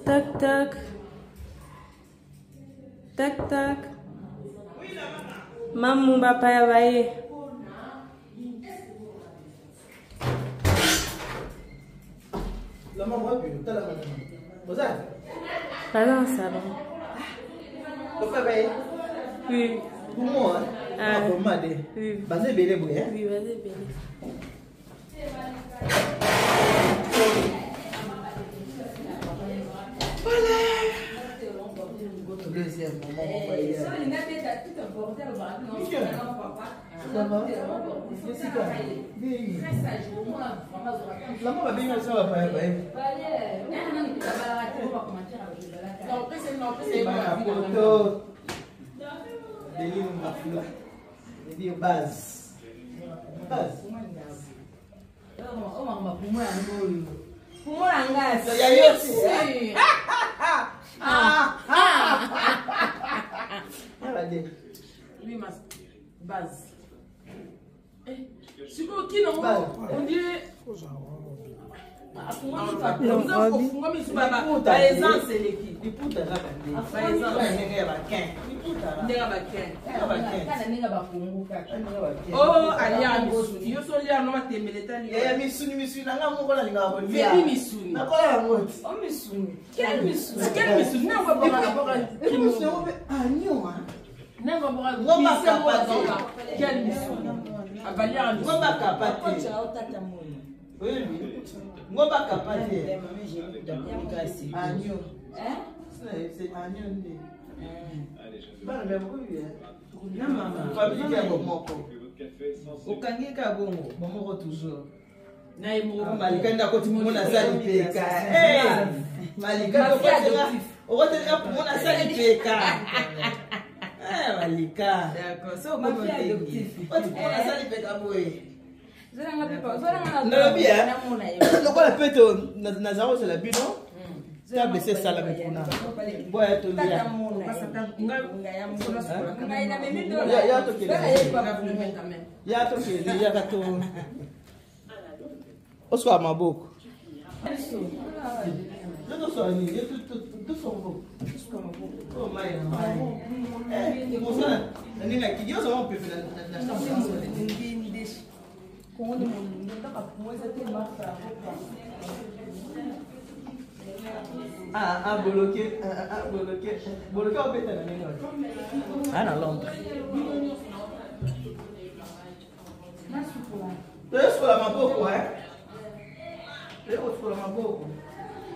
Tac tac. Tac tac. Mamu bapaya baye. Baza na salon. Oui. Ah. Oui. Baza ebele boye. Oui, baza ebele. Deuxième moment, on va y aller. Lama babengi biso bapaya baye. Bana poto. Deli mafula. Deli base. Base. Ya yo si. Oui, ma base. Sikoyo kino on dirait afungami su baessence eleki liputa kaka ndenge ya bakin ndenge ya bakin ndenge ya bakongo kaka oh alia misuni yo so lia no matembele etali ya misuni misuni na nga moko nalingaka kolia veli misuni nakola yango ti o misuni quel misuni quel misuni nango boka boka misuni yango mpe agnon nango boka Ngomba kapa te. quel misuni abaliaka misuni ngomba kapa te oyebi ngomba kapa te agnon agnon nde bana memokobi na mama famille ya bomoko okangi kaka bongo bomoko toujours na ye moko malika nde akoti mona aza lipeka malika okoteleka mona aza lipeka malika oti mona aza lipeka boye nalobi lokola mpe naza kozela bino table esi esalami kuna boya tolia ya tokende yaka to oswaka maboko boloke boloke boloke obeta na ndenge aa na londres toyesukola maboko toyekosukola maboko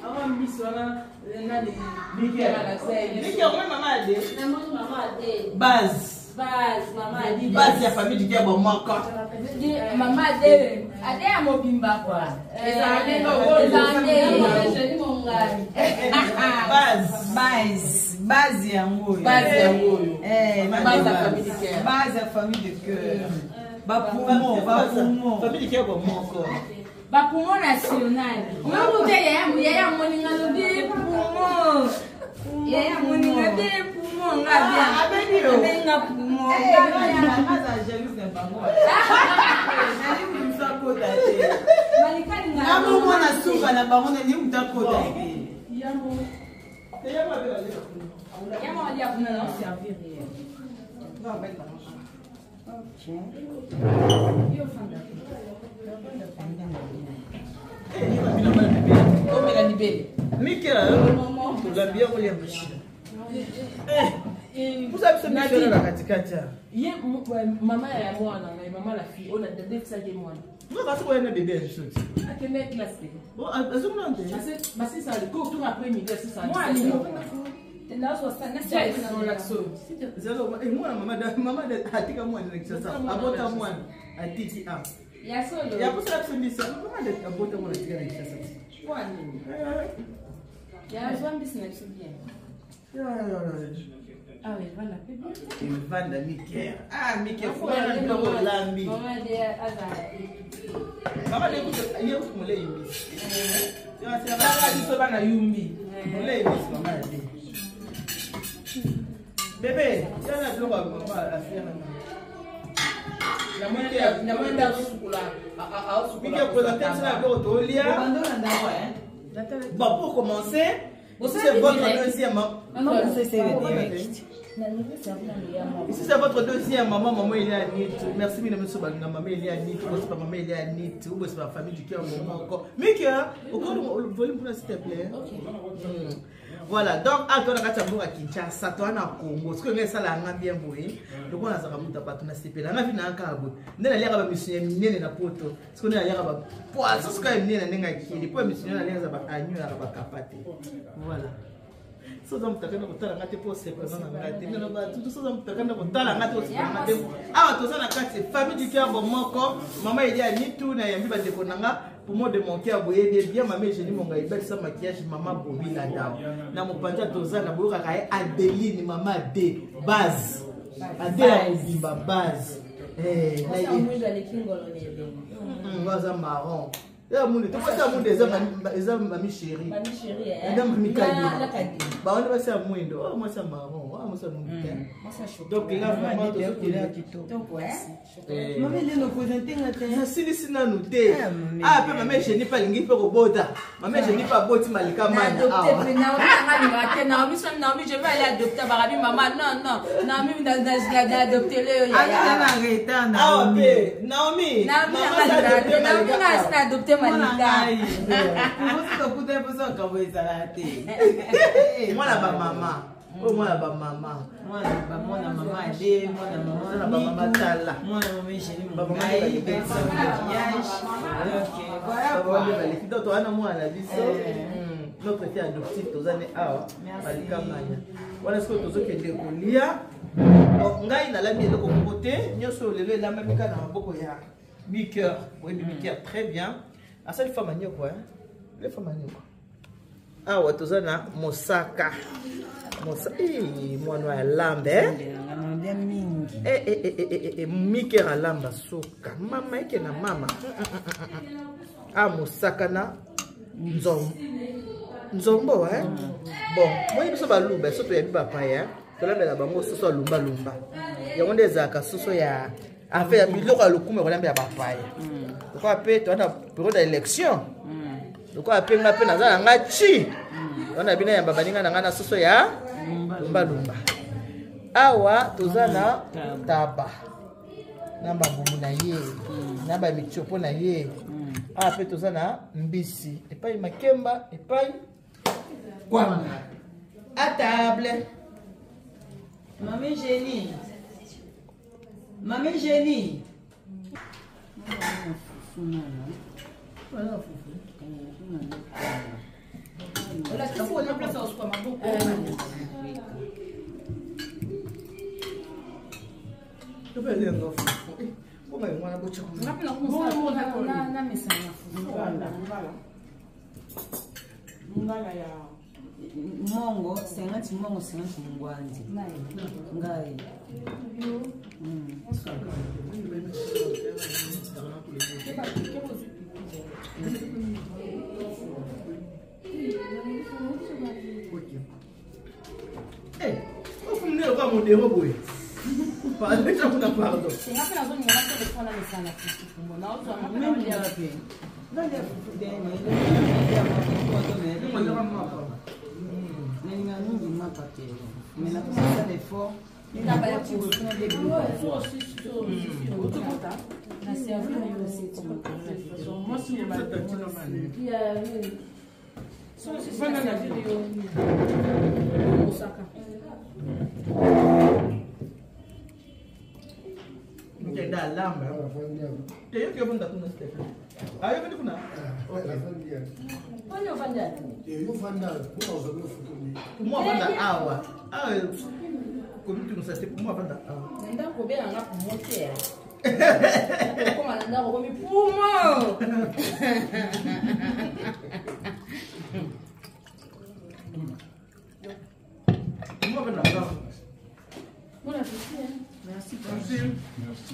awa mbisi wana nani mike omoi mama ade base base ya famille dike bomoko mama ade ade ya mobimba kua base base yango oyo base yango oyo base ya famille de cœur bapumo bapumo famille dike bomoko bapumo national oyokuta yaya moninga lobi pumo yaya moninga be pumo nga bien abenga pumo namo mwana suka na bango nani mutu akota te omela libele mikela tolambi yango lia machine pusa biso miso na katikati ye mama ya mwana ngai mama la fille oyo nadefisaki ye mwana nga kasi koya na bebe ya biso ti akende classe te azomona te basisala ko tour après midi asisala mwana mama atika mwana na kisasa abota mwana atiki a ya kosala biso mbisi mama abota mwana atika na kisasa ti evanda mike ah mike fana biloko olambi mama ye kutu molei mbisi biso bana yumbi molei mbisi mama ya te bebe yana biloko ya mama afiana namoni nde azosukola mike présente biso na biloko tolia bon pour commencer. C'est votre deuxième. Non, c'est direct. Ici, c'est votre deuxième maman, maman Eliane. Merci, mesdames, messieurs, maman Eliane, vous maman Eliane, vous c'est ma famille du cœur, maman encore. Mika, au volume pour s'il te plaît. Ok. Voilà, donc, à toi, la Kinshasa, toi, na Congo, ce que ça, la bien boye. Donc, on a ça, muta bato na sepela. Na vina ka boye. Nde na liaka ba mission minene na poto. Ce qu'on a liaka ba poisson, ce qu'on a minene na ndenga kili. Po mission na liaka ba agneau na ba kapate. Voilà. Soza moto akenda kotala nga te mpo osepela na nga te. Nde ba tutu soza moto akenda kotala nga te osepela nga te. Awa toza na kati famille du cœur moko, maman Elia Nitu na yambi ba ndeko na nga. Pour moi de mon cœur boye bien bien maman Eugénie Monga ibel sans maquillage maman Bobby Ladao. Na mopanza toza na boyoka ka Adeline maman D base. Adela Mobimba base. Eh na ye. Waza marron. Ya munde to pasa munde eza mami chérie. Mami chérie eh. Eza mami kadi. Ba wana basi ya mwindo, oh mwasi ya marron, oh mwasi ya mwindu. Donc là vraiment tozokende kitoko eh. Mami lelo présenter nga te. Nasilisi nanu te. Ah pe mama Eugénie pa lingi pe kobota. Mama Eugénie pa boti malika mana awa. Naomi Naomi son Naomi je vais aller adopter Barabi maman non non Naomi na adopter le ya. Ah na retard na. Ah pe Naomi. Naomi Naomi na adopter malika. Kubusa kuta posa kambo ezala te. Mwana ba mama. Oh mwana ba mama. Mwana ba mwana mama ade, mwana mama ba mama tala. Mwana mama Eugénie Mongai, belle maquillage. Donc voilà quoi. Donc toi na mwana biso. Notre fille adoptive tozane awa. Malika manya. Voilà ce que tozokende kolia. Ngai nalambi eloko moko te, nyonso lelo elambami kaka na maboko ya Miker. Oui, Miker très bien. Asali femme nyoko hein. Le femme nyoko. Awa toza na mosaka. Mosa eh mwana ya lambe. Eh eh eh eh Miker alamba soka. Mama eke na mama. Ah mosaka na nzombo. Nzombo hein. Bon, moi biso baluba so toyebi bapaya. Tolambela bango soso lumba lumba. Yango nde ezalaka soso ya affaire ya biloko ya lokumu kolambela bapaya. Lokola pe toza na période ya élection. Lokola pe nga pe naza na nga chi. Wana bina ya babaninga na nga na soso ya lumba lumba. Awa toza na taba. Na babumu na ye, na ba mitiopo na ye. Awa pe toza na mbisi. Epai makemba, epai kwanga. À table. Mami Jenny. Mami Jenny. Mongo, 50 mongo, 50 mungwanzi. Ngai. Eh, ofunile kwa modero boye. Pardon, pardon.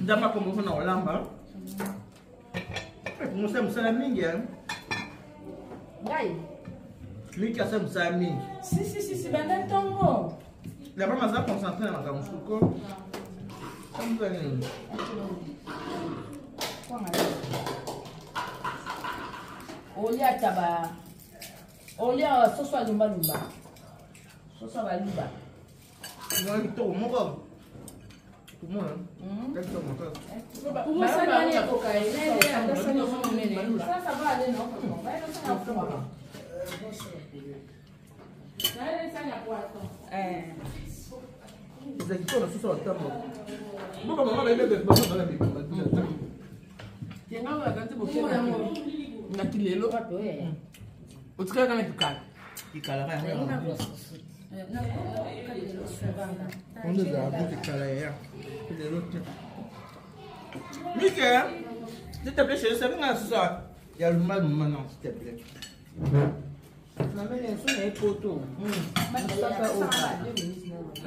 Ndama kombo na olamba. Musa musala mingi hein. Ngai. Miki asa musala mingi. Si si si si banda tongo. La mama za concentré na makambo suko. Kamza nini? Olia taba. Olia soso ya lumbalumba. Soso ya baluba. Ezalaki kitoko moko. Komona. Kitoko makasi. Eza kitoko na soso ya ntamba. Boka mama bayebi bango na bibamba. Kenga oyo akanisi bokenda na kilelo otikalaka na kikala. Kikala kaka yango. Onde ezala bo kikala ya lelo te. Mike, s'il te plaît, chérie, c'est nga soso ya lumba lumba non, s'il te plaît. Namene so na ye poto. Mosaka oyo.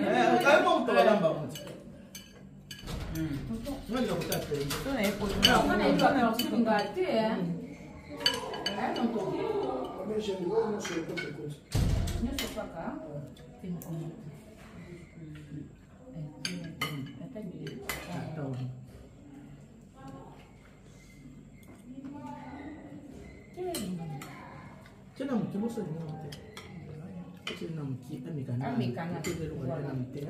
Eh, kayo mo kutoka lamba mo. Nga ndio kutata. So na ye poto. Tena moke boso linga moke. Tena moke amekana. Amekana. Tena eloko na moke.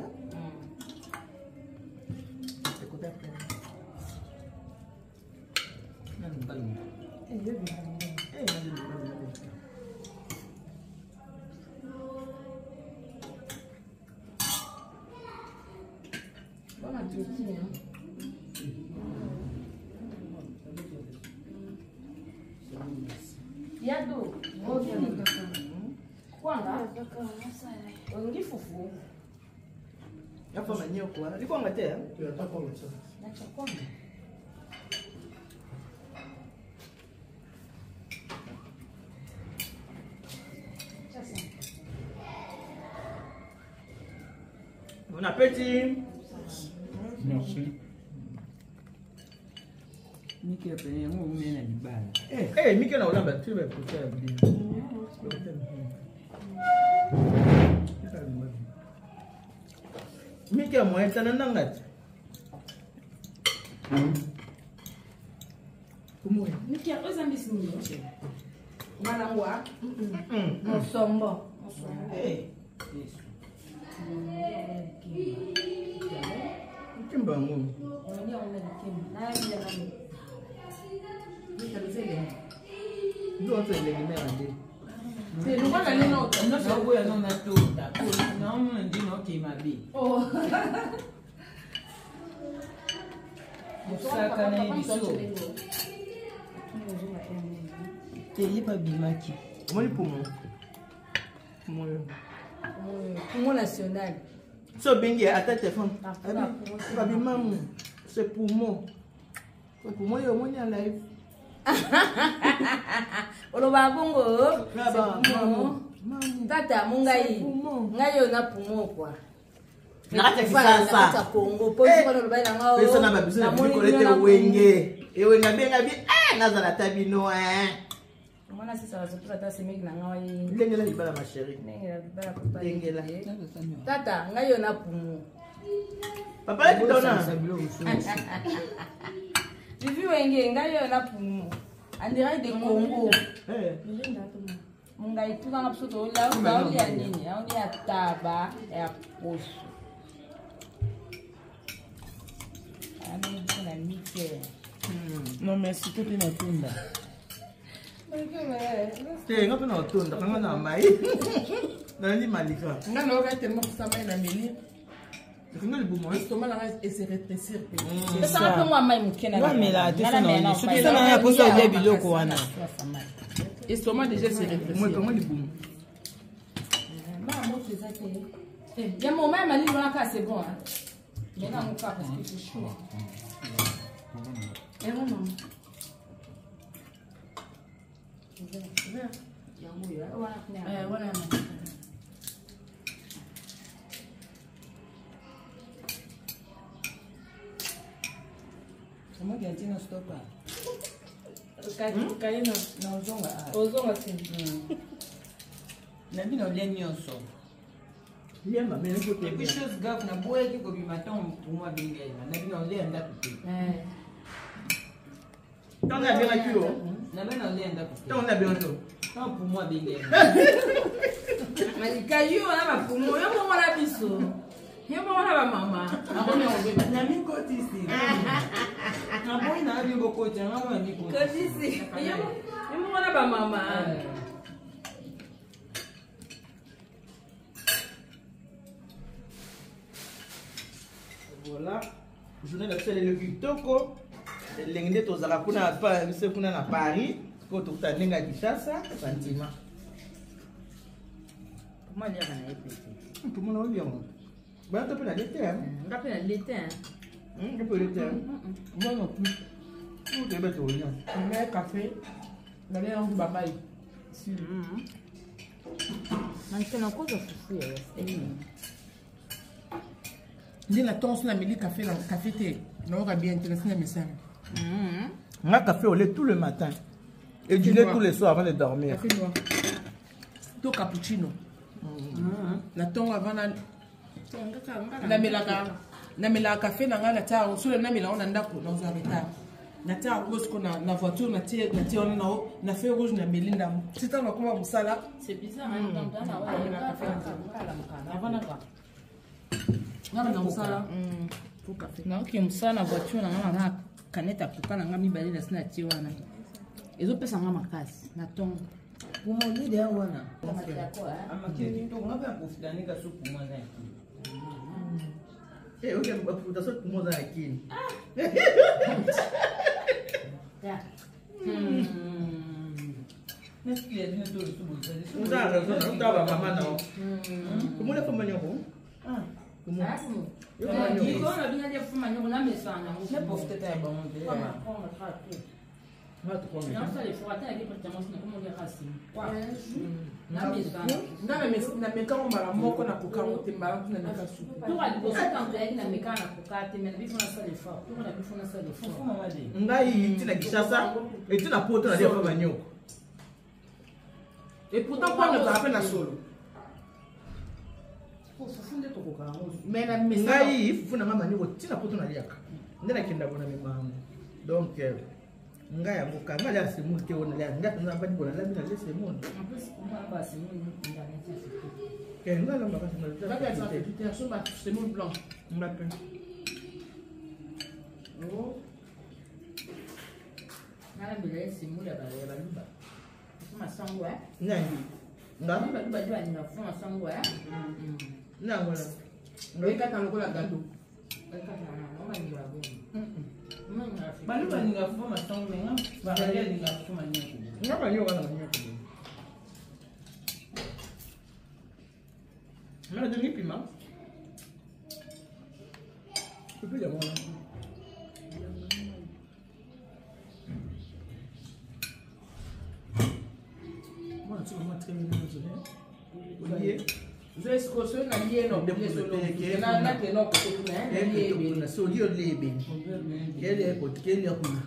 Écoutez après. Nani mbalunga. Eh, nani mbalunga. Bon appétit, hein. Yado, kwanga, olingi fufu. Ya fa manyoko. Likwanga te. hein? Nacha kwanga. Bon appétit. Merci. Mike pene yango omene na libala. Eh, eh, Mike na olamba tu vas écouter la bien. Mike ya moyen tana nanga ti. Kumwe. Mike, oza mbisi nini? Malangwa. Mosombo. Eh, kimba ngo. Ndio tse lengi mera nde. Lokola nini Nyonso oboya no na tota. Naomona ndi na okei mabe. Mosaka na ye biso. Te ye babimaki. Omoni poumon. Poumon. Poumon national. So bengi ata téléphone. Babi mamu, c'est poumon. Poumon yo omoni en live. Oloba bongo. Na ba mamu. Mamu. Tata mo ngai. Poumon. Ngai yo na poumon quoi. Na kati ya Kinshasa. Na kati ya Congo. Po Eh. soki oloba na ngao. Pesa na babiso na bikolo ete wenge. Ewenge abenga bi eh nazala ta bino eh. Mwana sisa bazopusa ata semeki na ngai. Ndengela libala ma chérie. Ndenge ya libala papa. Ndengela. Tata ngai yo na poumon. Papa leki tona. Vivi wenge ngai yo na poumon. En direct de Congo. Eh. Mungai tunanga biso tolia olia nini? Aolia taba ya poso. Amemi biso na mike. Non, merci, to te na tunda. Te nga mpe na otonda kanga na mai. Nalandi malika. Nga nayoka tellement posa mai na meli. Ekangi libumu. Estomac na ngai ese rétrécir pe. Pesanga mpe mwa mai moke na Wamela te so na olia. Soki so na ya posa olia biloko wana. Estomac déjà se Moi rétrécir. kanga libumu. Ya mo mai malili wana kaka c'est bon hein. Mais là on parce que c'est chaud. Eh non non. Eh, wana Omoki ya ntina stopa. Kaye na ozonga awa. Ozonga te. Na bino olia nyonso. Lia mabe nako te. Et puis chose grave, naboyaki kobima ntango mopumu abengai nga. Na bino olia ndako te. Ntango abengaki yo. Na bino olia ndako te. Ntango abengaki yo. Quand pour moi benge. Malika yo na ba pumo yo bongo na biso. Yo bongo na ba mama. Na mikotisi. Naboyi na bino bokoti nga mona mikotisi. Kotisi. Yo bongo na ba mama. Voilà. Journée na biso lelo kitoko. Elengi nde tozalaka kuna pa biso kuna na Paris. Sikoyo tokuta ndenge ya Kinshasa, sentiment. Comment aliaka na ye pe te? Tumona olia yango. Bana to mpe na lete. Nga mpe na lete. Nga mpe lete. Moi non plus. Toyeba tolia. Mais café, nalia yango bamai. Manike nakozwa fufu ya nde na ntongo so nameli kafe na kafe te nayoka bien te nasi na mesana. Nga café au lait tout le matin et du lait tous les soirs avant de dormir. Café noir to cappuccino na ntongo avant namelaka namelaka kafe na ngai natia yango soki namela yango na ndako nazwa retard natia yango siko na voiture natie wana nao na feu rouge nameli ndambo ti ntango nakoma mosala. Nga na mosala po kafe. Naoke mosala na voiture na nga na canette ya coca na nga mibale nasi natie wana ezopesa nga makasi na ntongo. Puma olide ya wana. Amakili kitoko nga mpe aprofita ndenge aso puma aza ya kini. Eh, ok, bafuta so puma oza na kini. Oza na raison, na ota ba mama na yo. Komona fama nyoko. Nga namekango mbala moko nakokango te mbala kuna nameka supu. Ngai ntina Kinshasa etina poto na dia fama nyoko. Et pourtant kwanga ezala mpe na solo. Fufu nde tokoka yango. Mais na mesana. Ngai fufu na nga manioko ntina poto naliaka nde nakendako na mema yango. Donc ngai yango ka ngai alia semoule te oyo nalia ngai mpenza navandi bona nalabi nalia semoule. Ngai alambaka semoule blanc. Nga mpe. Nalambela ye semoule ya baluba. Masango. Nani? Nga? Baluba nde balinga fufu masango. Nango na. Oyekata lokola gato. Baluba balinga fufu masango me nga bakali alinga fufu manioko. Nga manioko na manioko. Nga nalingi pima. Pipi ya mwana. Mwana tika mwa très bien olie. Soki nalie nakende kote kuna. So olie olie ebele. Kele kuna.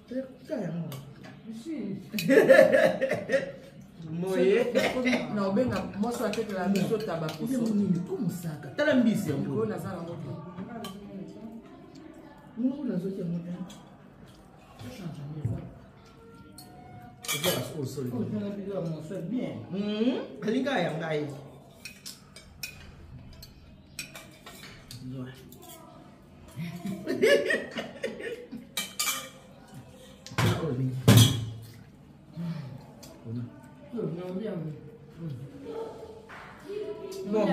Tika yango. Moye. Na obenga mwasi atekela biso taba poso. Nini to mosaka. Tala mbisi yango. Naza nango te. Mungu nazoki yango te. Alinga ya ngai. Bon.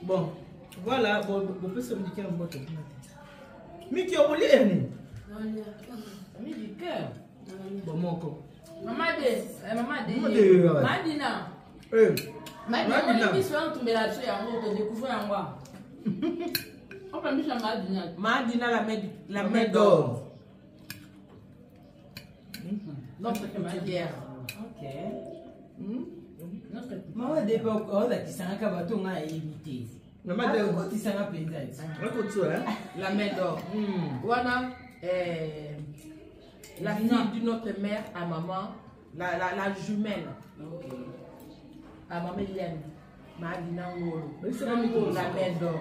Bon, voilà, bon, bopesa miki na mbote. Miki okolia nini? Bon moko. Mama de, mama de. Mama de. Madina. Eh. Madina. Biso yango tumbela biso yango to découvrir yango. Opa biso Madina. Madina la main la main d'or. Notre couturière. OK. Mama de pe olakisanga bato nga ayebi te. Mama de okotisanga mpenza ti. Okotisa. La main d'or. Wana la fille d'une autre mère à maman, la jumelle. Okay. À maman Eliane. Madina Ngolo. La main d'or.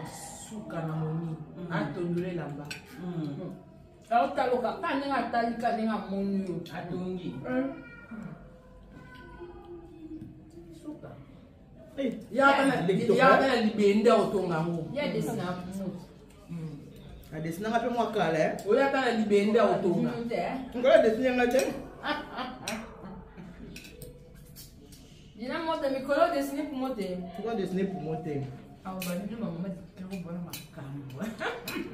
Suka na moni. Atondole lamba. Aotaloka ka ndenge atali ka ndenge amoni yo. Atongi. Suka. Yaka na libende otonga yango. Ye desina moto. Adesinanga mpe mwa kala. Oyaka na libende otonga. Nkolo adesine nga te. Dina moto mikolo desine pumo te. Mikolo desine pumo te. Awa babino bamama kitoko bona makambo.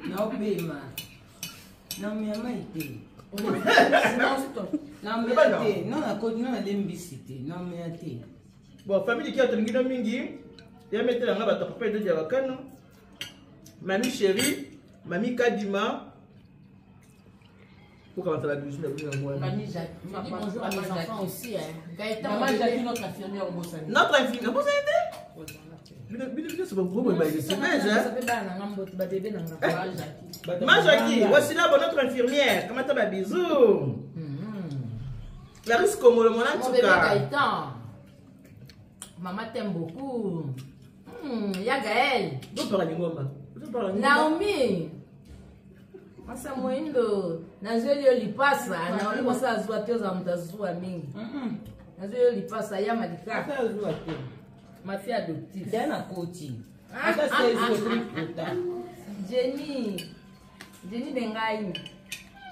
Naopema. Naomela mai te. Naomela te. Non nakoti non nalembisi te. Naomela te. Bon, famille kia tolingi no mingi. Ya metela nga bato papa edoji ya bakano. Mami chérie, mami Kadima. Pour la bisu na bino yango wana. Mamie Jacques. Je dis bonjour à mes enfants aussi. Hein. Gaëtan. Maman Jackie, notre infirmière au Bossani. Notre infirmière, vous avez été Bino bino bino c'est bon gros boy c'est belge hein. Ma Jackie, voici là notre infirmière. Comment ça va bisous. Clarisse Kongolo mon en Mon tout bébé cas. Gaëtan. Maman t'aime beaucoup. Ya Gaël. Vous parlez ngoma. Vous parlez ngoma. Naomi. Masa moindo nazweli yo lipasa Naomi mosala azwa te ozala moto azwa mingi nazweli yo lipasa ya malika Ata azwa te. ma fille adoptive Nda nakoti. Ata 16 heures trop tard. Jenny Jenny de ngai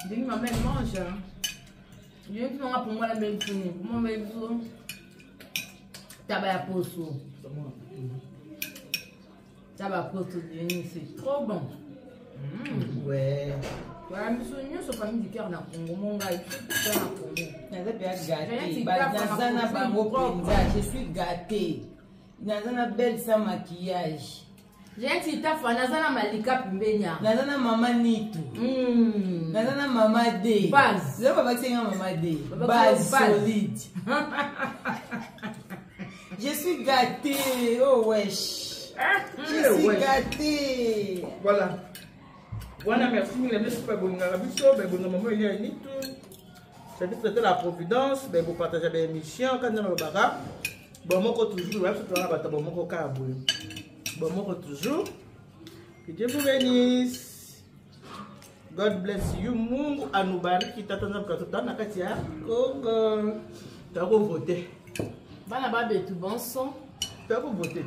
Jenny maman elle mange hein. Jenny tunanga pour moi la belle fini pour moi belle biso taba ya poso taba ya poso Jenny c'est trop bon. Ouais. Voilà, biso nyonso famille du cœur na Congo mo ngai biso na Congo. Naza mpe ya gâté. Naza na bango mpenza. Je suis gâté. Naza na belle sans maquillage. J'ai itafa naza na malika pembeni ya. Naza na mama Nitu. Naza na mama D. Base. Naza babakisenga mama D. Babakisi Base base. solide. Je suis gâtée. Oh wesh. Je suis wesh. gâtée. Voilà. Voilà, merci mingi na biso mpe bolingaka biso bolingaka mama Elia Nitu. Service traité la Providence, ben vous partagez des émissions quand nous balobaka. Bon moko toujours, ouais, surtout na bato bon moko kaka boye. Bon moko toujours. Que Dieu vous bénisse. God bless you. Mungu anubariki tata nzambe katoto na kati ya Congo. Tako voter. Bana babetu bonso. Tako voter.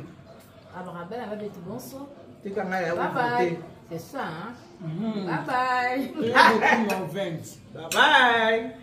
Abara bana babetu bonso. Tika ngai ya Bye bye. voter. C'est ça hein. Bye bye. Bye Bye bye.